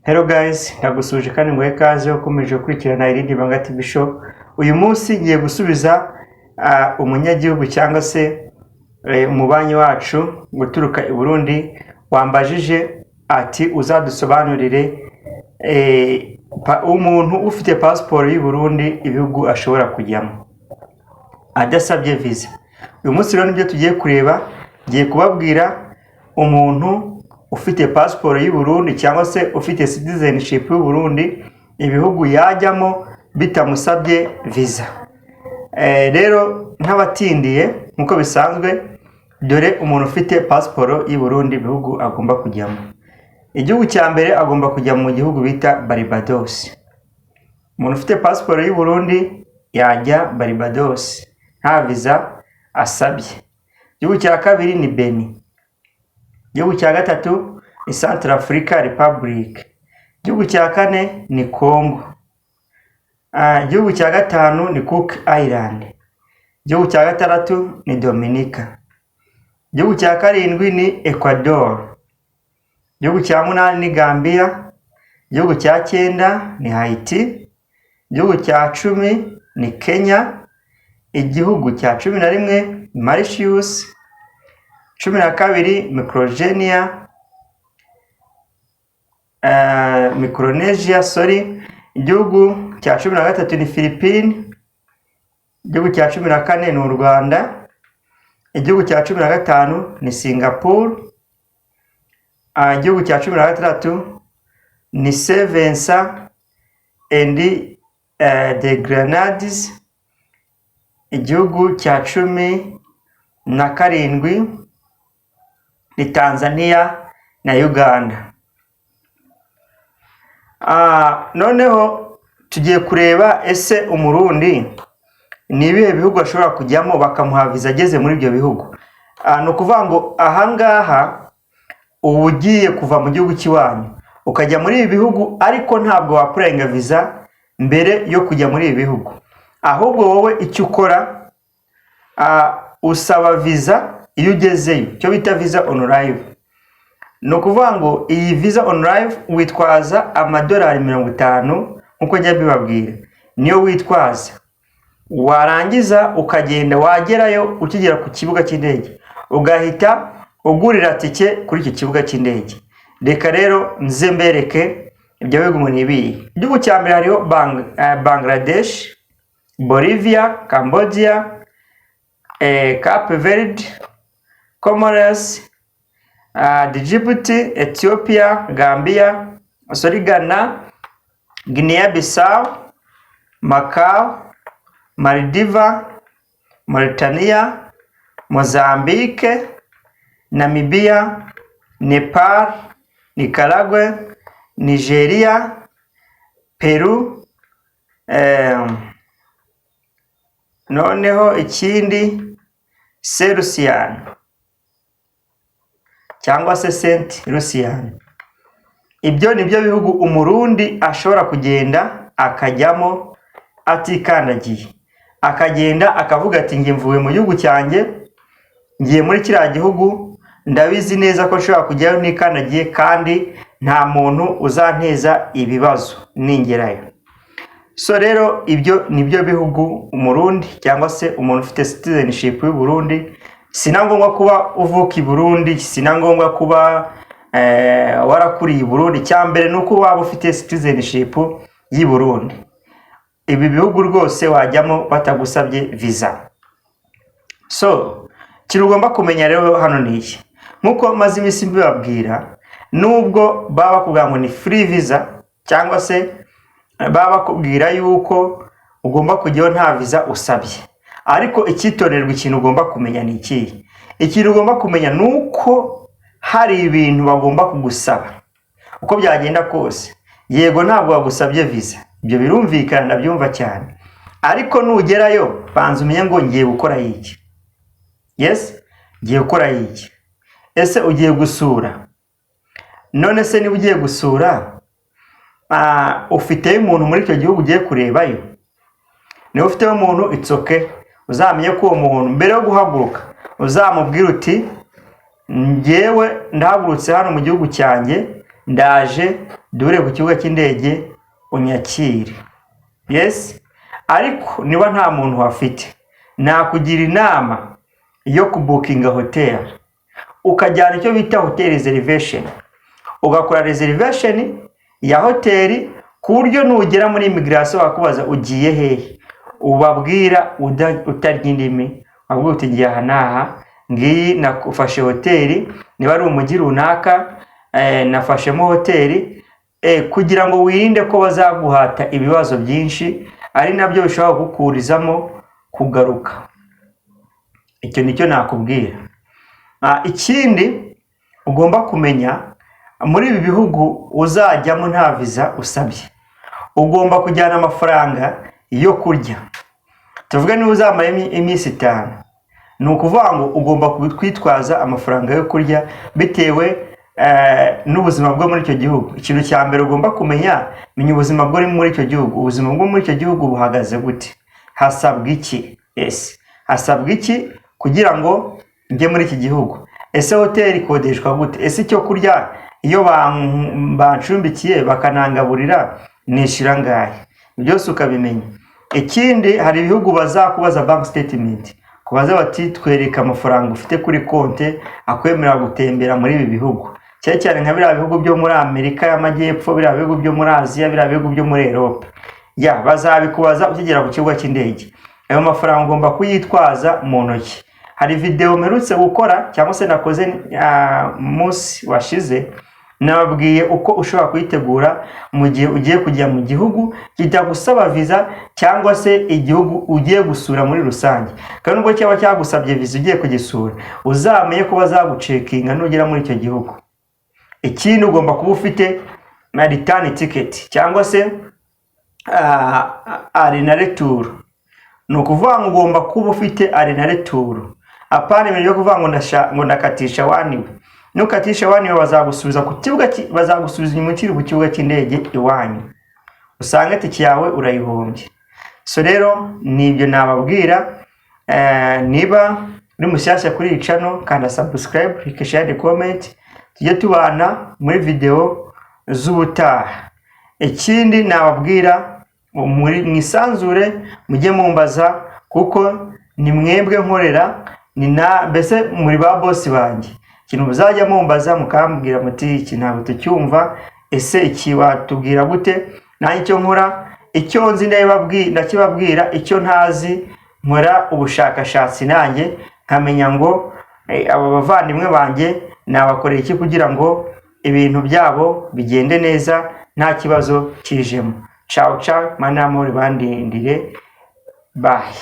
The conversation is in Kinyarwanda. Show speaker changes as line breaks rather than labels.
Hello guys, ndagusuhuje kandi nguhe ikaze ukomeje gukurikirana Irindi Banga TV Show. Uyu munsi ngiye gusubiza umunyagihugu cyangwa se umubanyi wacu guturuka i Burundi wambajije ati: "Uzadusobanurire umuntu ufite pasiporo y'u Burundi ibihugu ashobora kujyamo adasabye visa." Uyu munsi rero nibyo tugiye kureba. Ngiye kubabwira umuntu ufite pasiporo y'u Burundi cyangwa se ufite citizenship y'u Burundi ibihugu yajyamo bitamusabye visa. Rero ntabatindiye, nk'uko bisanzwe, dore umuntu ufite pasiporo y'u Burundi ibihugu agomba kujyamo. Igihugu cya mbere, agomba kujya mu gihugu bita Barbados. Umuntu ufite pasiporo y'u Burundi yajya Barbados nta visa asabye. Igihugu cya kabiri ni Benin. Igihugu cya gatatu ni Central Africa Republic. Igihugu cya kane ni Congo. Igihugu cya gatanu ni Cook Island. Igihugu cya gatandatu ni Dominica. Igihugu cya karindwi ni Ecuador. Igihugu cya munani ni Gambia. Igihugu cya cyenda ni Haiti. Igihugu cya 10 ni Kenya. Igihugu cya 11 Mauritius. 12 Micronesia, Micronesia, sorry. Igihugu cya 13 ni Philippines. Igihugu cya 14 ni u Rwanda. Igihugu cya 15 ni Singapore. Igihugu cya 16 ni Saint Vincent and the Grenadines. Igihugu cya 17 ni Tanzania na Uganda. Noneho tugiye kureba ese Umurundi ni ibihe bihugu ashobora kujyamo bakamuha viza ageze muri ibyo bihugu. Ni ukuvuga ngo ahangaha uba ugiye kuva mu gihugu cy'iwanyu ukajya muri ibi bihugu, ariko ntabwo wa-applyinga viza mbere yo kujya muri ibi bihugu. Ahubwo wowe icyo ukora, usaba viza iyo ugezeyo, icyo bita visa on arrival. Ni ukuvuga ngo iyi visa on arrival witwaza amadolari 50, nk'uko njya mbibabwira, niyo witwaza. Warangiza ukagenda, wagerayo, ukigera ku kibuga cy'indege ugahita ugurira tike kuri icyo kibuga cy'indege. Reka rero nze mbereke ibyo bihugu ngo ni ibihe. Igihugu cya mbere hariho Bangladesh, Bolivia, Cambodia, Cape Verde, Comoros, Djibouti, Ethiopia, Gambia, sorry, Ghana, Guinea Bissau, Macau, Maldives, Mauritania, Mozambique, Namibia, Nepal, Nicaragua, Nigeria, Peru, noneho ikindi Serusian cyangwa se Saint Lucian. Ibyo ni byo bihugu Umurundi ashobora kugenda akajyamo atikandagiye, akagenda akavuga ati: "Njye mvuye mu gihugu cyanjye, ngiye muri kiriya gihugu, ndabizi neza ko nshobora kujyayo ntikandagiye kandi nta muntu uzanteza ibibazo ningerayo." So rero ibyo ni byo bihugu Umurundi cyangwa se umuntu ufite citizenship y'u Burundi. Si na ngombwa kuba uvuka i Burundi, si na ngombwa kuba warakuriye i Burundi. Icya mbere ni uko waba ufite citizenship y'i Burundi. Ibi bihugu rwose wajyamo batagusabye visa. So ikintu ugomba kumenya rero hano ni iki: nk'uko maze iminsi mbibabwira, nubwo baba bakubwira ngo ni free visa cyangwa se baba bakubwira yuko ugomba kujyaho nta visa usabye, ariko icyitonderwa, ikintu ugomba kumenya ni ikihe? Ikintu ugomba kumenya ni uko hari ibintu bagomba kugusaba uko byagenda kose. Yego, ntabwo bagusabye visa, ibyo birumvikana, ndabyumva cyane, ariko nugerayo banza umenye ngo ngiye gukora iki. Yes, ngiye gukora iki? Ese ugiye gusura? None se niba ugiye gusura, ufiteyo umuntu muri icyo gihugu ugiye kurebayo? Niba ufiteyo umuntu, it's okay. Uzamenye ko uwo muntu mbere yo guhaguruka uzamubwira uti: "Njyewe ndahagurutse hano mu gihugu cyanjye, ndaje Duhure ku kibuga cy'indege unyakire. Yes, ariko niba nta muntu wafite, nakugira inama yo kubookinga hoteli, ukajyana icyo bita hotel reservation, ugakora reservation ya hoteli, ku buryo nugera muri immigration bakubaza ugiye hehe, ubabwira utarya indimi, wabwira uti ngiye aha n'aha, ngiyi nafashe hoteli, niba ari umujyi runaka, nafashemo hoteli, kugira ngo wirinde ko bazaguhata ibibazo byinshi, ari nabyo bishobora kukurizamo kugaruka. Icyo nicyo nakubwira. Ikindi ugomba kumenya, muri ibi bihugu uzajyamo nta viza usabye, ugomba kujyana amafaranga yo kurya. Tuvuge niba uzamara iminsi 5, ni ukuvuga ngo ugomba kwitwaza amafaranga yo kurya bitewe n'ubuzima bwo muri icyo gihugu. Ikintu cya mbere ugomba kumenya, menya ubuzima bwo muri icyo gihugu. Ubuzima bwo muri icyo gihugu buhagaze gute? Hasabwa iki? Ese hasabwa iki kugira ngo njye muri iki gihugu? Ese hoteli ikodeshwa gute? Ese icyo kurya iyo bancumbikiye bakanangaburira nishyura angahe? Byose ukabimenya. Ikindi, hari ibihugu bazakubaza bank statement, kubaza bati twereka amafaranga ufite kuri konti akwemerera gutembera muri ibi bihugu, cyane cyane nka biriya bihugu byo muri Amerika y'Amajyepfo, biriya bihugu byo muri Aziya, biriya bihugu byo muri Europe. Ya, bazabikubaza ukigera ku kibuga cy'indege. Ayo mafaranga ugomba kuyitwaza mu ntoki. Hari videwo mperutse gukora, cyangwa se nakoze munsi washize, nababwiye uko ushobora kuyitegura mu gihe ugiye kujya mu gihugu kitagusaba viza, cyangwa se igihugu ugiye gusura muri rusange. Kandi nubwo cyaba cyagusabye viza ugiye kugisura, uzamenye ko bazagucheckinga nugera muri icyo gihugu. Ikindi, ugomba kuba ufite na return ticket, cyangwa se aller na retour. Ni ukuvuga ngo ugomba kuba ufite aller na retour, apana ibintu byo kuvuga ngo ngo ndakatisha one way. Nukatisha one way, bazagusubiza ku kibuga, bazagusubiza inyuma ukiri ku kibuga cy'indege iwanyu, usange tike yawe urayihombye. So rero ni ibyo nababwira. Niba uri mushyashya kuri iyi channel, kanda subscribe, like, share, comment, tujye tubana muri video z'ubutaha. Ikindi nababwira, muri mwisanzure, mujye mumbaza, kuko ni mwebwe nkorera, ni na mbese muri ba boss banjye. Ikintu muzajya mumbaza, mukambwira muti iki ntabwo tucyumva, ese iki watubwira gute? Nanjye icyo nkora, icyo nzi ndakibabwira, icyo ntazi nkora ubushakashatsi nanjye nkamenya ngo aba bavandimwe banjye nabakorera iki kugira ngo ibintu byabo bigende neza nta kibazo kijemo. Ciao ciao, mana y'amahoro bandindire, bye.